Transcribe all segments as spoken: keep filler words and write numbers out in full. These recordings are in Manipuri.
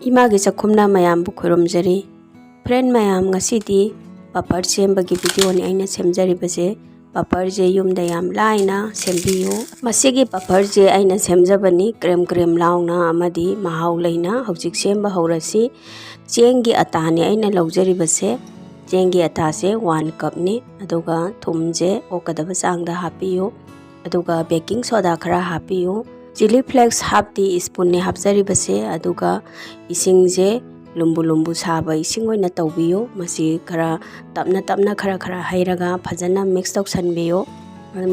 ꯏꯃꯥꯒꯤ ꯆꯥꯛꯈꯨꯝꯅ ꯃꯌꯥꯝꯕꯨ ꯈꯨꯔꯨꯝꯖꯔꯤ꯫ Friend ꯃꯌꯥꯝ, ꯉꯁꯤꯗꯤ ꯄꯥꯄꯔ ꯁꯦꯝꯕꯒꯤ video ꯅꯤ ꯑꯩꯅ ꯁꯦꯝꯖꯔꯤꯕꯁꯦ꯫ ꯄꯥꯄꯔꯁꯦ ꯌꯨꯝꯗ ꯌꯥꯝ ꯂꯥꯏꯅ ꯁꯦꯝꯕꯤꯌꯨ꯫ ꯃꯁꯤꯒꯤ ꯄꯥꯄꯔꯁꯦ ꯑꯩꯅ ꯁꯦꯝꯖꯕꯅꯤ, ꯀ꯭ꯔꯦꯝ ꯀ꯭ꯔꯦꯝ ꯂꯥꯎꯅ ꯑꯃꯗꯤ ꯃꯍꯥꯎ ꯂꯩꯅ꯫ ꯍꯧꯖꯤꯛ ꯁꯦꯝꯕ ꯍꯧꯔꯁꯤ꯫ ꯆꯦꯡꯒꯤ ꯑꯇꯥꯅꯤ ꯑꯩꯅ ꯂꯧꯖꯔꯤꯕꯁꯦ꯫ ꯆꯦꯡꯒꯤ ꯑꯇꯥꯁꯦ one cup ꯅꯤ꯫ ꯑꯗꯨꯒ ꯊꯨꯝꯁꯦ ꯑꯣꯛꯀꯗꯕ ꯆꯥꯡꯗ ꯍꯥꯞꯄꯤꯌꯨ꯫ ꯑꯗꯨꯒ baking soda ꯈꯔ ꯍꯥꯞꯄꯤꯌꯨ꯫ Chilli flakes half tea spoon ꯅꯤ ꯍꯥꯞꯆꯔꯤꯕꯁꯦ꯫ ꯑꯗꯨꯒ ꯏꯁꯤꯡꯁꯦ ꯂꯨꯝꯕꯨ ꯂꯨꯝꯕꯨ ꯁꯥꯕ ꯏꯁꯤꯡ ꯑꯣꯏꯅ ꯇꯧꯕꯤꯌꯨ꯫ ꯃꯁꯤ ꯈꯔ ꯇꯞꯅ ꯇꯞꯅ ꯈꯔ ꯈꯔ ꯍꯩꯔꯒ ꯐꯖꯅ mix ꯇꯧꯁꯟꯕꯤꯌꯨ꯫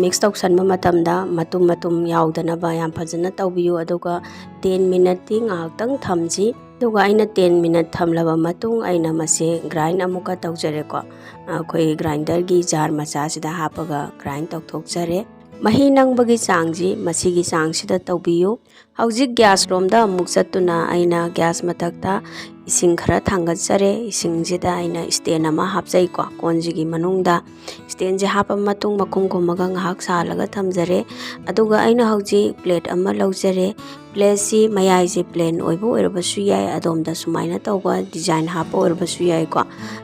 Mix ꯇꯧꯁꯟꯕ ꯃꯇꯝꯗ ꯃꯇꯨꯝ ꯃꯇꯨꯝ ꯌꯥꯎꯗꯅꯕ ꯌꯥꯝ ꯐꯖꯅ ꯇꯧꯕꯤꯌꯨ꯫ ꯑꯗꯨꯒ ten minute ꯇꯤ ꯉꯥꯏꯍꯥꯛꯇꯪ ꯊꯝꯁꯤ꯫ ꯑꯗꯨꯒ ꯑꯩꯅ ten minute ꯊꯝꯂꯕ ꯃꯇꯨꯡ ꯑꯩꯅ ꯃꯁꯤ grind ꯑꯃꯨꯛꯀ ꯇꯧꯖꯔꯦꯀꯣ꯫ ꯑꯩꯈꯣꯏ grinder ꯒꯤ jar ꯃꯆꯥꯁꯤꯗ ꯍꯥꯞꯄꯒ grind ꯇꯧꯊꯣꯛꯆꯔꯦ꯫ ꯃꯍꯤ ꯅꯪꯕꯒꯤ ꯆꯥꯡꯁꯤ ꯃꯁꯤꯒꯤ ꯆꯥꯡꯁꯤꯗ ꯇꯧꯕꯤꯌꯨ꯫ ꯍꯧꯖꯤꯛ gas ꯔꯣꯝꯗ ꯑꯃꯨꯛ ꯆꯠꯇꯨꯅ ꯑꯩꯅ gas ꯃꯊꯛꯇ ꯏꯁꯤꯡ ꯈꯔ ꯊꯥꯡꯒꯠꯆꯔꯦ꯫ ꯏꯁꯤꯡꯁꯤꯗ ꯑꯩꯅ stand ꯑꯃ ꯍꯥꯞꯆꯩꯀꯣ, ꯀꯣꯟꯁꯤꯒꯤ ꯃꯅꯨꯡꯗ꯫ Stand ꯁꯦ ꯍꯥꯞꯄ ꯃꯇꯨꯡ ꯃꯈꯨꯝ ꯈꯨꯝꯃꯒ ꯉꯥꯏꯍꯥꯛ ꯁꯥꯍꯜꯂꯒ ꯊꯝꯖꯔꯦ꯫ ꯑꯗꯨꯒ ꯑꯩꯅ ꯍꯧꯖꯤꯛ plate ꯑꯃ ꯂꯧꯖꯔꯦ꯫ Plate ꯁꯤ ꯃꯌꯥꯏꯁꯦ plain ꯑꯣꯏꯕ ꯑꯣꯏꯔꯕꯁꯨ ꯌꯥꯏ, ꯑꯗꯣꯝꯗ ꯁꯨꯃꯥꯏꯅ ꯇꯧꯕ design ꯍꯥꯞꯄ ꯑꯣꯏꯔꯕꯁꯨ ꯌꯥꯏꯀꯣ꯫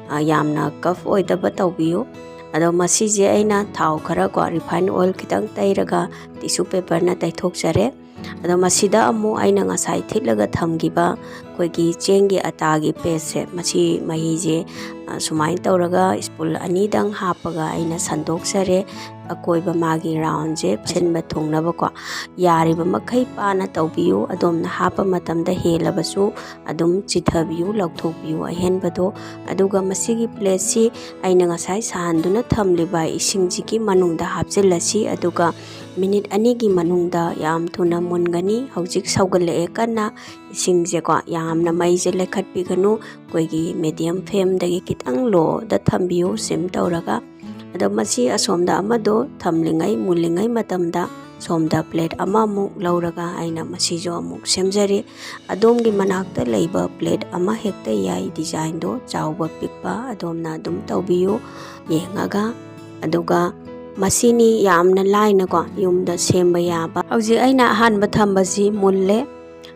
ꯑ, ꯌꯥꯝꯅ curve ꯑꯣꯏꯗꯕ ꯇꯧꯕꯤꯌꯨ꯫ ꯑꯗꯣ ꯃꯁꯤꯁꯦ ꯑꯩꯅ ꯊꯥꯎ ꯈꯔ ꯀꯣ, refine oil ꯈꯤꯇꯪ ꯇꯩꯔꯒ tissue paper ꯅ ꯇꯩꯊꯣꯛꯆꯔꯦ꯫ ꯑꯗꯣ ꯃꯁꯤꯗ ꯑꯃꯨꯛ ꯑꯩꯅ ꯉꯁꯥꯏ ꯊꯤꯠꯂꯒ ꯊꯝꯈꯤꯕ ꯑꯩꯈꯣꯏꯒꯤ ꯆꯦꯡꯒꯤ ꯑꯇꯥꯒꯤ paste ꯁꯦ, ꯃꯁꯤ ꯃꯍꯤꯁꯦ, ꯑ, ꯁꯨꯃꯥꯏꯅ ꯇꯧꯔꯒ spoon ꯑꯅꯤꯗꯪ ꯍꯥꯞꯄꯒ ꯑꯩꯅ ꯁꯟꯗꯣꯛꯆꯔꯦ꯫ ꯑꯀꯣꯏꯕ ꯃꯥꯒꯤ round ꯁꯦ ꯁꯤꯟꯕ ꯊꯨꯡꯅꯕꯀꯣ꯫ ꯌꯥꯔꯤꯕ ꯃꯈꯩ ꯄꯥꯅ ꯇꯧꯕꯤꯌꯨ꯫ ꯑꯗꯣꯝꯅ ꯍꯥꯞꯄ ꯃꯇꯝꯗ ꯍꯦꯜꯂꯕꯁꯨ ꯑꯗꯨꯝ ꯆꯤꯊꯕꯤꯌꯨ, ꯂꯧꯊꯣꯛꯄꯤꯌꯨ ꯑꯍꯦꯟꯕꯗꯣ꯫ ꯑꯗꯨꯒ ꯃꯁꯤꯒꯤ plate ꯁꯤ ꯑꯩꯅ ꯉꯁꯥꯏ ꯁꯥꯍꯟꯗꯨꯅ ꯊꯝꯂꯤꯕ ꯏꯁꯤꯡꯁꯤꯒꯤ ꯃꯅꯨꯡꯗ ꯍꯥꯞꯆꯤꯜꯂꯁꯤ꯫ ꯑꯗꯨꯒ minute ꯑꯅꯤꯒꯤ ꯃꯅꯨꯡꯗ ꯌꯥꯝ ꯊꯨꯅ ꯃꯨꯟꯒꯅꯤ꯫ ꯍꯧꯖꯤꯛ ꯁꯧꯒꯠꯂꯛꯑꯦ ꯀꯟꯅ꯫ ꯏꯁꯤꯡꯁꯦꯀꯣ ꯌꯥꯝꯅ ꯃꯩꯁꯦ ꯂꯩꯈꯠꯄꯤꯒꯅꯨ꯫ ꯑꯩꯈꯣꯏꯒꯤ medium flame ꯗꯒꯤ ꯈꯤꯇꯪ low ꯗ ꯊꯝꯕꯤꯌꯨ, sim ꯇꯧꯔꯒ꯫ ꯑꯗꯣ ꯃꯁꯤ ꯑꯁꯣꯝꯗ ꯑꯃꯗꯣ ꯊꯝꯂꯤꯉꯩ, ꯃꯨꯜꯂꯤꯉꯩ ꯃꯇꯝꯗ ꯁꯣꯝꯗ plate ꯑꯃꯃꯨꯛ ꯂꯧꯔꯒ ꯑꯩꯅ ꯃꯁꯤꯁꯨ ꯑꯃꯨꯛ ꯁꯦꯝꯖꯔꯤ꯫ ꯑꯗꯣꯝꯒꯤ ꯃꯅꯥꯛꯇ ꯂꯩꯕ plate ꯑꯃ ꯍꯦꯛꯇ ꯌꯥꯏ, design ꯗꯣ ꯆꯥꯎꯕ ꯄꯤꯛꯄ ꯑꯗꯣꯝꯅ ꯑꯗꯨꯝ ꯇꯧꯕꯤꯌꯨ ꯌꯦꯡꯉꯒ꯫ ꯑꯗꯨꯒ ꯃꯁꯤꯅꯤ ꯌꯥꯝꯅ ꯂꯥꯏꯅꯀꯣ ꯌꯨꯝꯗ ꯁꯦꯝꯕ ꯌꯥꯕ꯫ ꯍꯧꯖꯤꯛ ꯑꯩꯅ ꯑꯍꯥꯟꯕ ꯊꯝꯕꯁꯤ ꯃꯨꯜꯂꯦ꯫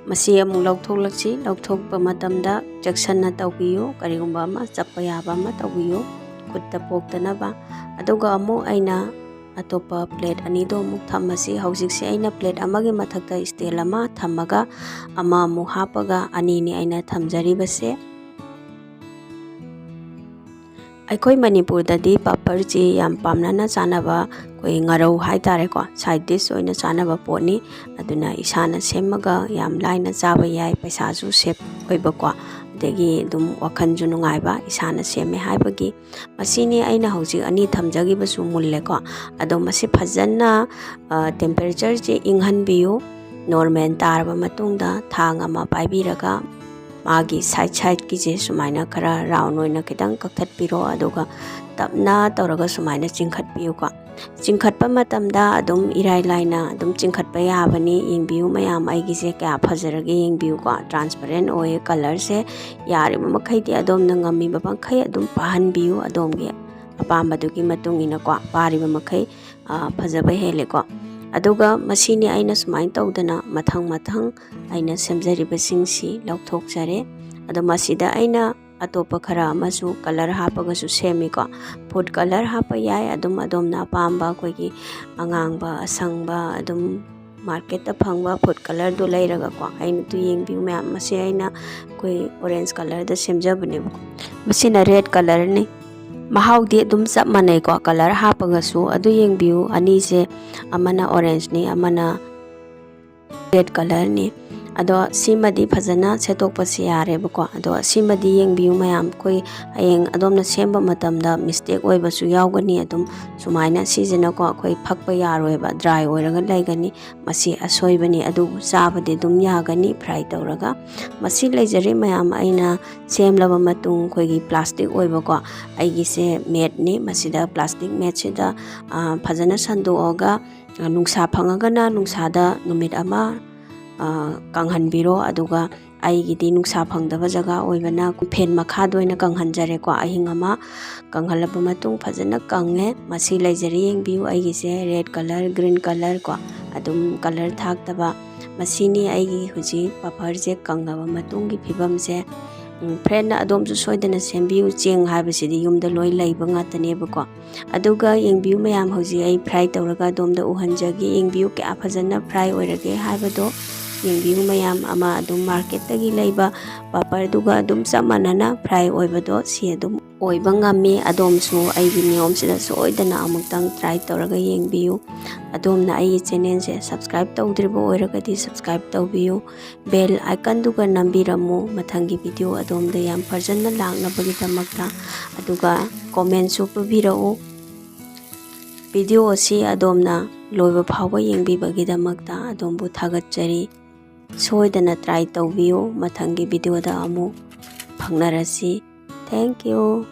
ꯃꯁꯤ ꯑꯃꯨꯛ ꯂꯧꯊꯣꯛꯂꯁꯤ꯫ ꯂꯧꯊꯣꯛꯄ ꯃꯇꯝꯗ ꯆꯦꯛꯁꯤꯟꯅ ꯇꯧꯕꯤꯌꯨ, ꯀꯔꯤꯒꯨꯝꯕ ꯑꯃ ꯆꯞꯄ ꯌꯥꯕ ꯑꯃ ꯇꯧꯕꯤꯌꯨ, ꯈꯨꯠꯇ ꯄꯣꯛꯇꯅꯕ꯫ ꯑꯗꯨꯒ ꯑꯃꯨꯛ ꯑꯩꯅ ꯑꯇꯣꯞꯄ ꯄ꯭ꯂꯦꯠ ꯑꯅꯤꯗꯣ ꯑꯃꯨꯛ ꯊꯝꯃꯁꯤ꯫ ꯍꯧꯖꯤꯛꯁꯦ ꯑꯩꯅ ꯄ꯭ꯂꯦꯠ ꯑꯃꯒꯤ ꯃꯊꯛꯇ ꯏꯁꯇꯦꯟ ꯑꯃ ꯊꯝꯃꯒ ꯑꯃ ꯑꯃꯨꯛ ꯍꯥꯞꯄꯒ ꯑꯅꯤꯅꯤ ꯑꯩꯅ ꯊꯝꯖꯔꯤꯕꯁꯦ꯫ ꯑꯩꯈꯣꯏ ꯃꯅꯤꯄꯨꯔꯗꯗꯤ ꯄꯥꯄꯔꯁꯤ ꯌꯥꯝ ꯄꯥꯝꯅꯅ ꯆꯥꯅꯕ, ꯑꯩꯈꯣꯏ ꯉꯥꯔꯧ ꯍꯥꯏꯇꯥꯔꯦꯀꯣ, ꯁꯥꯏꯠ ꯗꯤꯁ ꯑꯣꯏꯅ ꯆꯥꯅꯕ ꯄꯣꯠꯅꯤ꯫ ꯑꯗꯨꯅ ꯏꯁꯥꯅ ꯁꯦꯝꯃꯒ ꯌꯥꯝ ꯂꯥꯏꯅ ꯆꯥꯕ ꯌꯥꯏ, ꯄꯩꯁꯥꯁꯨ ꯁꯦꯞ ꯑꯣꯏꯕꯀꯣ, ꯑꯗꯒꯤ ꯑꯗꯨꯝ ꯋꯥꯈꯜꯁꯨ ꯅꯨꯡꯉꯥꯏꯕ, ꯏꯁꯥꯅ ꯁꯦꯝꯃꯦ ꯍꯥꯏꯕꯒꯤ꯫ ꯃꯁꯤꯅꯤ ꯑꯩꯅ ꯍꯧꯖꯤꯛ ꯑꯅꯤ ꯊꯝꯖꯈꯤꯕꯁꯨ ꯃꯨꯜꯂꯦꯀꯣ꯫ ꯑꯗꯣ ꯃꯁꯤ ꯐꯖꯅ, ꯑ, ꯇꯦꯝꯄꯔꯦꯆꯔꯁꯦ ꯏꯪꯍꯟꯕꯤꯌꯨ꯫ ꯅꯣꯔꯃꯦꯜ ꯇꯥꯔꯕ ꯃꯇꯨꯡꯗ ꯊꯥꯡ ꯑꯃ ꯄꯥꯏꯕꯤꯔꯒ ꯃꯥꯒꯤ ꯁꯥꯏꯠ ꯁꯥꯏꯠꯀꯤꯁꯦ ꯁꯨꯃꯥꯏꯅ ꯈꯔ ꯔꯥꯎꯟ ꯑꯣꯏꯅ ꯈꯤꯇꯪ ꯀꯛꯊꯠꯄꯤꯔꯣ, ꯑꯗꯨꯒ ꯇꯞꯅ ꯇꯧꯔꯒ ꯁꯨꯃꯥꯏꯅ ꯆꯤꯡꯈꯠꯄꯤꯌꯨꯀꯣ꯫ ꯆꯤꯡꯈꯠꯄ ꯃꯇꯝꯗ ꯑꯗꯨꯝ ꯏꯔꯥꯏ ꯂꯥꯏꯅ ꯑꯗꯨꯝ ꯆꯤꯡꯈꯠꯄ ꯌꯥꯕꯅꯤ꯫ ꯌꯦꯡꯕꯤꯌꯨ ꯃꯌꯥꯝ, ꯑꯩꯒꯤꯁꯦ ꯀꯌꯥ ꯐꯖꯔꯒꯦ ꯌꯦꯡꯕꯤꯌꯨꯀꯣ꯫ ꯇ꯭ꯔꯥꯟꯁꯄꯦꯔꯦꯟ ꯑꯣꯏꯌꯦ ꯀꯂꯔꯁꯦ꯫ ꯌꯥꯔꯤꯕ ꯃꯈꯩꯗꯤ ꯑꯗꯣꯝꯅ ꯉꯝꯃꯤꯕ ꯃꯈꯩ ꯑꯗꯨꯝ ꯄꯥꯍꯟꯕꯤꯌꯨ, ꯑꯗꯣꯝꯒꯤ ꯑꯄꯥꯝꯕꯗꯨꯒꯤ ꯃꯇꯨꯡ ꯏꯟꯅꯀꯣ꯫ ꯄꯥꯔꯤꯕ ꯃꯈꯩ, ꯑ, ꯐꯖꯕ ꯍꯦꯜꯂꯦꯀꯣ꯫ ꯑꯗꯨꯒ ꯃꯁꯤꯅꯤ ꯑꯩꯅ ꯁꯨꯃꯥꯏꯅ ꯇꯧꯗꯅ ꯃꯊꯪ ꯃꯊꯪ ꯑꯩꯅ ꯁꯦꯝꯖꯔꯤꯕꯁꯤꯡꯁꯤ ꯂꯧꯊꯣꯛꯆꯔꯦ꯫ ꯑꯗꯣ ꯃꯁꯤꯗ ꯑꯩꯅ ꯑꯇꯣꯞꯄ ꯈꯔ ꯑꯃꯁꯨ ꯀꯂꯔ ꯍꯥꯞꯄꯒꯁꯨ ꯁꯦꯝꯃꯤꯀꯣ꯫ ꯐꯨꯗ ꯀꯂꯔ ꯍꯥꯞꯄ ꯌꯥꯏ, ꯑꯗꯨꯝ ꯑꯗꯣꯝꯅ ꯑꯄꯥꯝꯕ ꯑꯩꯈꯣꯏꯒꯤ ꯑꯉꯥꯡꯕ, ꯑꯁꯪꯕ, ꯑꯗꯨꯝ ꯃꯥꯔꯀꯦꯠꯇ ꯐꯪꯕ ꯐꯨꯗ ꯀꯂꯔꯗꯨ ꯂꯩꯔꯒꯀꯣ꯫ ꯑꯩꯅ ꯑꯗꯨ ꯌꯦꯡꯕꯤꯌꯨ ꯃꯌꯥꯝ, ꯃꯁꯤ ꯑꯩꯅ ꯑꯩꯈꯣꯏ ꯑꯣꯔꯦꯟꯖ ꯀꯂꯔꯗ ꯁꯦꯝꯖꯕꯅꯦꯕꯀꯣ꯫ ꯃꯁꯤꯅ ꯔꯦꯗ ꯀꯂꯔꯅꯤ꯫ ꯃꯍꯥꯎꯗꯤ ꯑꯗꯨꯝ ꯆꯞ ꯃꯥꯟꯅꯩꯀꯣ, ꯀꯂꯔ ꯍꯥꯞꯄꯒꯁꯨ꯫ ꯑꯗꯨ ꯌꯦꯡꯕꯤꯌꯨ, ꯑꯅꯤꯁꯦ, ꯑꯃꯅ ꯑꯣꯔꯦꯟꯖꯅꯤ, ꯑꯃꯅ ꯔꯦꯗ ꯀꯂꯔꯅꯤ꯫ ꯑꯗꯣ ꯁꯤꯃꯗꯤ ꯐꯖꯅ ꯁꯦꯠꯇꯣꯛꯄꯁꯦ ꯌꯥꯔꯦꯕꯀꯣ꯫ ꯑꯗꯣ ꯁꯤꯃꯗꯤ ꯌꯦꯡꯕꯤꯌꯨ ꯃꯌꯥꯝ, ꯑꯩꯈꯣꯏ ꯍꯌꯦꯡ ꯑꯗꯣꯝꯅ ꯁꯦꯝꯕ ꯃꯇꯝꯗ ꯃꯤꯁꯇꯦꯛ ꯑꯣꯏꯕꯁꯨ ꯌꯥꯎꯒꯅꯤ꯫ ꯑꯗꯨꯝ ꯁꯨꯃꯥꯏꯅ ꯁꯤꯁꯤꯅꯀꯣ ꯑꯩꯈꯣꯏ ꯐꯛꯄ ꯌꯥꯔꯣꯏꯕ, ꯗ꯭ꯔꯥꯏ ꯑꯣꯏꯔꯒ ꯂꯩꯒꯅꯤ꯫ ꯃꯁꯤ ꯑꯁꯣꯏꯕꯅꯤ, ꯑꯗꯨꯕꯨ ꯆꯥꯕꯗꯤ ꯑꯗꯨꯝ ꯌꯥꯒꯅꯤ ꯐ꯭ꯔꯥꯏ ꯇꯧꯔꯒ꯫ ꯃꯁꯤ ꯂꯩꯖꯔꯦ ꯃꯌꯥꯝ, ꯑꯩꯅ ꯁꯦꯝꯂꯕ ꯃꯇꯨꯡ ꯑꯩꯈꯣꯏꯒꯤ ꯄ꯭ꯂꯥꯁꯇꯤꯛ ꯑꯣꯏꯕꯀꯣ, ꯑꯩꯒꯤꯁꯦ ꯃꯦꯠꯅꯤ꯫ ꯃꯁꯤꯗ ꯄ꯭ꯂꯥꯁꯇꯤꯛ ꯃꯦꯠꯁꯤꯗ, ꯑ, ꯐꯖꯅ ꯁꯟꯗꯣꯛꯑꯒ, ꯑ, ꯅꯨꯡꯁꯥ ꯐꯪꯉꯒꯅ ꯅꯨꯡꯁꯥꯗ ꯅꯨꯃꯤꯠ ꯑꯃ ꯀꯪꯍꯟꯕꯤꯔꯣ꯫ ꯑꯗꯨꯒ ꯑꯩꯒꯤꯗꯤ ꯅꯨꯡꯁꯥ ꯐꯪꯗꯕ ꯖꯒꯥ ꯑꯣꯏꯕꯅ ꯐꯦꯟ ꯃꯈꯥꯗ ꯑꯣꯏꯅ ꯀꯪꯍꯟꯖꯔꯦꯀꯣ꯫ ꯑꯍꯤꯡ ꯑꯃ ꯀꯪꯍꯜꯂꯕ ꯃꯇꯨꯡ ꯐꯖꯅ ꯀꯪꯉꯦ꯫ ꯃꯁꯤ ꯂꯩꯖꯔꯦ, ꯌꯦꯡꯕꯤꯌꯨ, ꯑꯩꯒꯤꯁꯦ ꯔꯦꯗ ꯀꯂꯔ, ꯒ꯭ꯔꯤꯟ ꯀꯂꯔ ꯀꯣ, ꯑꯗꯨꯝ ꯀꯂꯔ ꯊꯥꯛꯇꯕ꯫ ꯃꯁꯤꯅꯤ ꯑꯩꯒꯤ ꯍꯧꯖꯤꯛ ꯄꯥꯐꯔꯁꯦ ꯀꯪꯉꯕ ꯃꯇꯨꯡꯒꯤ ꯐꯤꯕꯝꯁꯦ꯫ ꯎꯝ, ꯐ꯭ꯔꯦꯟꯅ ꯑꯗꯣꯝꯁꯨ ꯁꯣꯏꯗꯅ ꯁꯦꯝꯕꯤꯌꯨ꯫ ꯆꯦꯡ ꯍꯥꯏꯕꯁꯤꯗꯤ ꯌꯨꯝꯗ ꯂꯣꯏ ꯂꯩꯕ ꯉꯥꯛꯇꯅꯦꯕꯀꯣ꯫ ꯑꯗꯨꯒ ꯌꯦꯡꯕꯤꯌꯨ ꯃꯌꯥꯝ, ꯍꯧꯖꯤꯛ ꯑꯩ ꯐ꯭ꯔꯥꯏ ꯇꯧꯔꯒ ꯑꯗꯣꯝꯗ ꯎꯍꯟꯖꯒꯦ꯫ ꯌꯦꯡꯕꯤꯌꯨ ꯀꯌꯥ ꯐꯖꯅ ꯐ꯭ꯔꯥꯏ ꯑꯣꯏꯔꯒꯦ ꯍꯥꯏꯕꯗꯣ꯫ ꯌꯦꯡꯕꯤꯌꯨ ꯃꯌꯥꯝ, ꯑꯃ ꯑꯗꯨꯝ ꯃꯥꯔꯀꯦꯠꯇꯒꯤ ꯂꯩꯕ ꯄꯥꯄꯔꯗꯨꯒ ꯑꯗꯨꯝ ꯆꯞ ꯃꯥꯟꯅꯅ ꯐ꯭ꯔꯥꯏ ꯑꯣꯏꯕꯗꯣ ꯁꯤ ꯑꯗꯨꯝ ꯑꯣꯏꯕ ꯉꯝꯃꯤ꯫ ꯑꯗꯣꯝꯁꯨ ꯑꯩꯒꯤ ꯅꯤꯌꯣꯝꯁꯤꯗ ꯁꯣꯏꯗꯅ ꯑꯃꯨꯛꯇꯪ ꯇ꯭ꯔꯥꯏ ꯇꯧꯔꯒ ꯌꯦꯡꯕꯤꯌꯨ꯫ ꯑꯗꯣꯝꯅ ꯑꯩꯒꯤ ꯆꯦꯅꯦꯜꯁꯦ ꯁꯕꯁꯀ꯭ꯔꯥꯏꯕ ꯇꯧꯗ꯭ꯔꯤꯕ ꯑꯣꯏꯔꯒꯗꯤ ꯁꯕꯁꯀ꯭ꯔꯥꯏꯕ ꯇꯧꯕꯤꯌꯨ꯫ ꯕꯦꯜ ꯑꯥꯏꯀꯟꯗꯨꯒ ꯅꯝꯕꯤꯔꯝꯃꯨ꯫ ꯃꯊꯪꯒꯤ ꯚꯤꯗꯤꯑꯣ ꯑꯗꯣꯝꯗ ꯌꯥꯝ ꯐꯖꯅ ꯂꯥꯛꯅꯕꯒꯤꯗꯃꯛꯇ꯫ ꯑꯗꯨꯒ ꯀꯣꯃꯦꯟꯁꯨ ꯄꯤꯕꯤꯔꯛꯎ꯫ ꯚꯤꯗꯤꯑꯣ ꯑꯁꯤ ꯑꯗꯣꯝꯅ ꯂꯣꯏꯕ ꯐꯥꯎꯕ ꯌꯦꯡꯕꯤꯕꯒꯤꯗꯃꯛꯇ ꯑꯗꯣꯝꯕꯨ ꯊꯥꯒꯠꯆꯔꯤ꯫ ꯁꯣꯏꯗꯅ ꯇ꯭ꯔꯥꯏ ꯇꯧꯕꯤꯌꯨ꯫ ꯃꯊꯪꯒꯤ ꯚꯤꯗꯤꯑꯣꯗ ꯑꯃꯨꯛ ꯐꯪꯅꯔꯁꯤ꯫ Thank you꯫